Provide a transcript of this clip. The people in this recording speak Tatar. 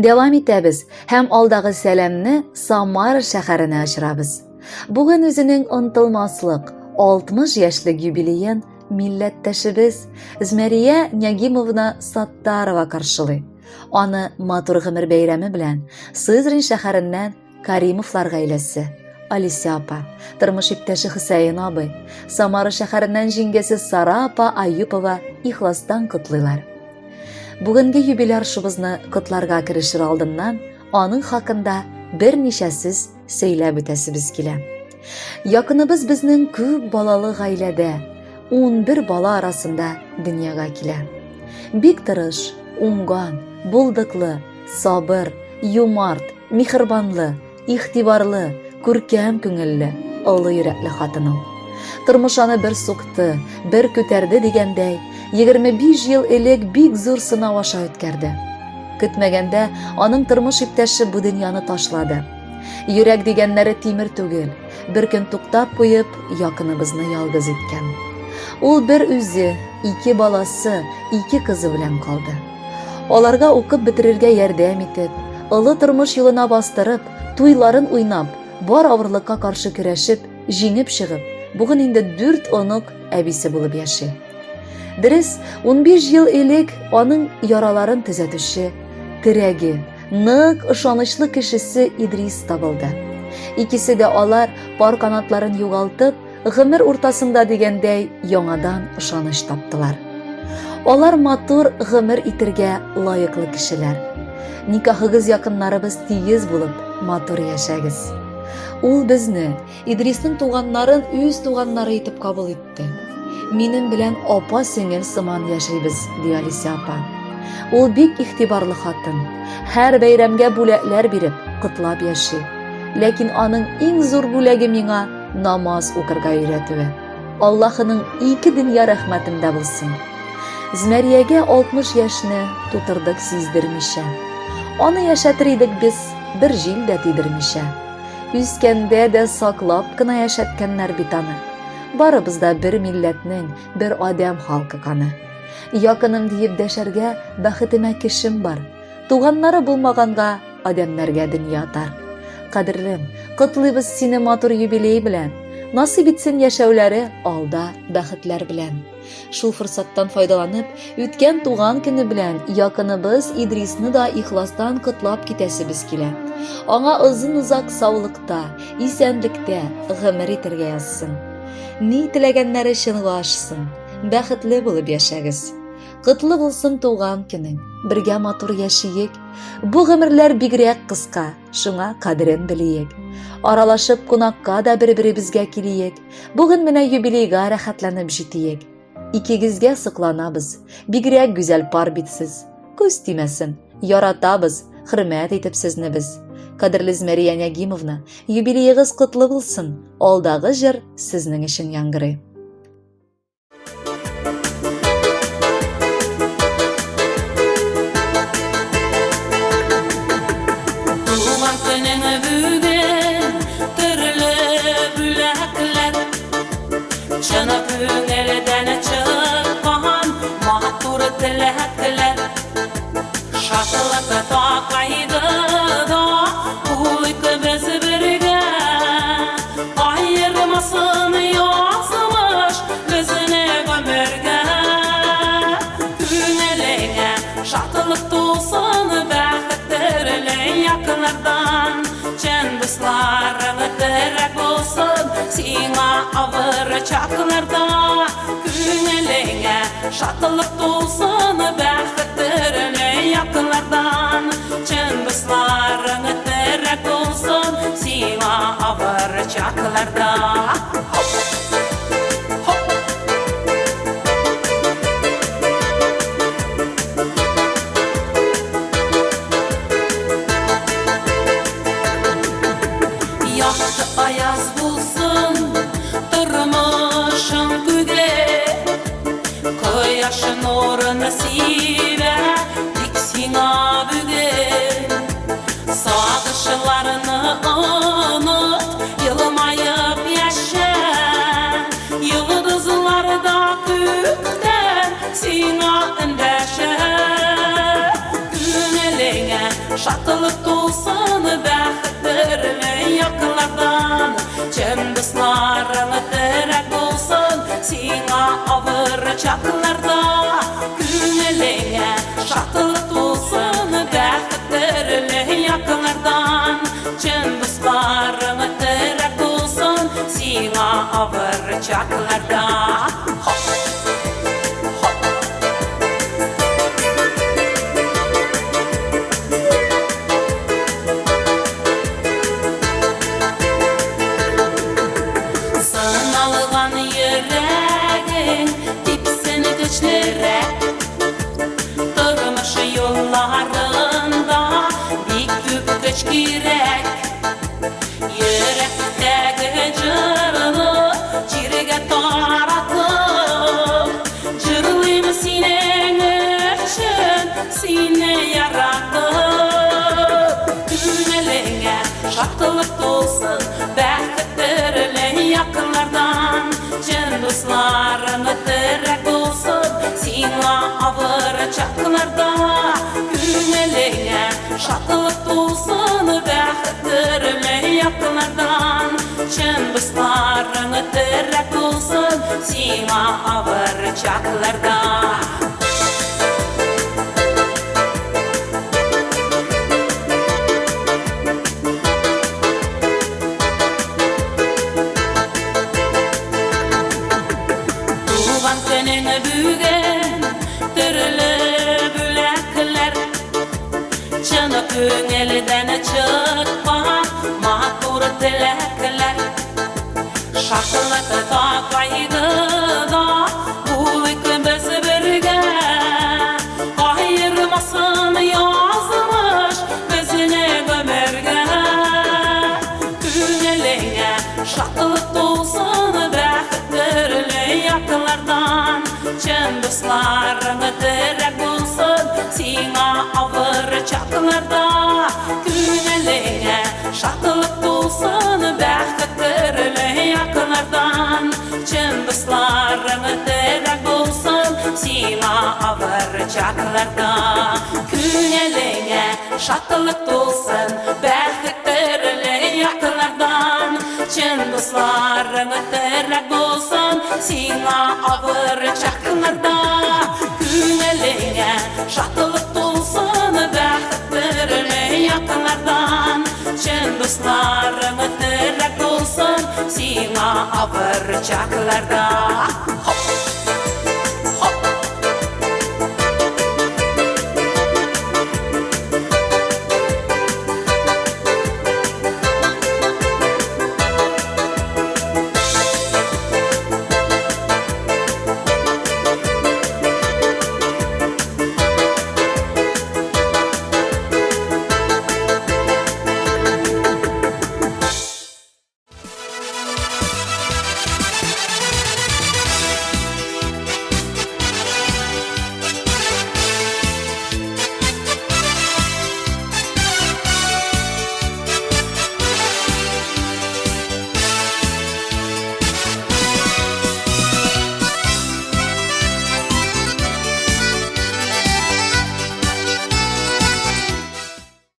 Дәвам итәбез һәм алдагы сәламне Самара шәһәренә очырабыз. Бүген үзенең онтылмаслык 60 яшьлек юбилеен милләттәшебез Змәрия Нягимовна Саттарова каршылый. Аны матур гомер бәйрәме белән Сызрань шәһәреннән Каримовлар гаиләсе, Алисә апа, тормыш иптәше Хөсәен абый, Самара шәһәреннән җиңгәсе Сара апа Аюпова ихластан котлыйлар. Бүгенге юбиляршыбызны котларга керешер алдыннан аның хакында берничә сүз сөйләп үтәсебез килә. Якыныбыз безнең күп балалы гаиләдә, 11 бала арасында дөньяга килә. Бик тырыш, уңган, булдыклы, сабыр, юмарт, михербанлы, игътибарлы, күркәм күңелле, олы йөрәкле хатын ул. Тормыш аны бер сукты, бер күтәрде дигәндәй, 25 ел элек бик зур сынау аша үткәрде. Көтмәгәндә аның тормыш иптәше бу дөньяны ташлады. Йөрәк дигәннәре тимер түгел, бер көн туктап куеп, якыныбызны ялгыз иткән. Ул бер үзе, ике баласы, ике кызы белән калды. Аларга укып бетерергә ярдәм итеп, олы тормыш юлына бастырып, туйларын уйнап, бар авырлыкка каршы көрәшеп, җиңеп чыгып, бүген инде дүрт онык әбисе булып яши. Дөрес, 15 ел элек аның яраларын төзәтүче, терәге, нык ышанычлы кешесе Идрис табылды. Икесе дә алар пар канатларын югалтып, гомер уртасында дигәндәй яңадан ышаныч таптылар. Алар матур гомер итергә лаеклы кешеләр. Никахыгыз якыннарыбыз тигез булып, матур яшәгез. Ул безне, Идриснең туганнарын үз туганнары итеп кабул итте. Минем белән апа-сеңел сыман яшибез, ди Алисә апа. Ул бик игътибарлы хатын. Һәр бәйрәмгә бүләкләр биреп, котлап яши. Ләкин аның иң зур бүләге миңа намаз укырга өйрәтүе. Аллаһының ике дөнья рәхмәтендә булсын. Змәриягә 60 яшьне тутырдык сиздермичә. Аны яшәтер идек без бер җил дә тидермичә. Үскәндә дә саклап кына яшәткәннәр бит аны. Барыбыз да бер милләтнең, бер адәм халкы каны. Якыным диеп дәшәргә бәхетемә кешем бар. Туганнары булмаганга адәмнәргә дөнья тар. Кадерлем, котлыйбыз сине матур юбилей белән. Насыйп итсен яшәүләре алда бәхетләр белән. Шул форсаттан файдаланып, үткән туган көне белән якыныбыз Идрисны да ихластан котлап китәсебез килә. Аңа озын-озак саулыкта, исәнлектә гомер итәргә язсын. Ни теләгәннәре чынга ашсын. Бәхетле булып яшәгез. Котлы булсын туган көнең, бергә матур яшиек. Бу гомерләр бигрәк кыска, шуңа кадерен белиек. Аралашып кунакка да бер-беребезгә килиек. Бүген менә юбилейга рәхәтләнеп җитиек. Икегезгә сокланабыз. Бигрәк гүзәл пар бит сез. Күз тимәсен, яратабыз, хөрмәт итеп сезне без. Кадерле Змәрия Нягимовна, юбилеегыз котлы булсын. Алдагы җыр сезнең өчен яңгырый. Туган көнең бүген төрле бүләкләр Чын күңелдән чыккан матур теләкләр Шатлык такайды да кулыйк без бергә Аермасын язмыш безне гомергә Күңелеңә шатлык тулсын бәхет төрле яклардан Чын дусларың терәк булсын сиңа авыр чакларда Күңелеңә шатлык тулсын бәхет төрле яклардан Чын дусларың терәк булсын сиңа авыр чакларда Хоп! Хоп! Якты аяз булсын тормышың күге Кояш нурын сибә тик сиңа бүген Сагышларны оныт, елмаеп яшә Йолдызлар да күктән сиңа эндәшә Күңелеңә шат шатлык тулсын бәхет төрле яклардан. Чын дусларың терәк булсын сиңа авыр чакларда. Күңелеңә шатлык тулсын бәхет төрле яклардан. Чын дусларың терәк булсын сиңа авыр чакларда. Хоп! Хоп! Сыналган йөрәгең типсен көчлерәк. Тормыш юлларында бик күп көч кирәк. Йөрәктәге җырны җиргә таратып, җырлыйм синең өчен, сине яратып. Күңелеңә шатлык тулсын бәхет төрле яклардан. Чын дусларың терәк булсын сиңа авыр чакларда. Күңелеңә шатлык тулсын бәхет төрле яклардан. Чын дусларың терәк булсын сиңа авыр чакларда. Туган көнең бүген төрле бүләкләр, чын күңелдән чыккан матур теләкләр. Шатлыкта, кайгыда булыйк без бергә. Аермасын язмыш безне гомергә. Күңелеңә шатлык тулсын бәхет төрле яклардан. Чын дусларың терәк булсын сиңа авыр чакларда. Күңелеңә шатлык тулсын бәхет төрле яклардан. Чын дусларың терәк булсын сиңа авыр чакларда. Күңелеңә шатлык тулсын бәхет төрле яклардан. Чын дусларың терәк булсын сиңа авыр чакларда. Күңелеңә шатлык тулсын бәхет төрле яклардан. Чын дусларың терәк булсын сиңа авыр чакларда.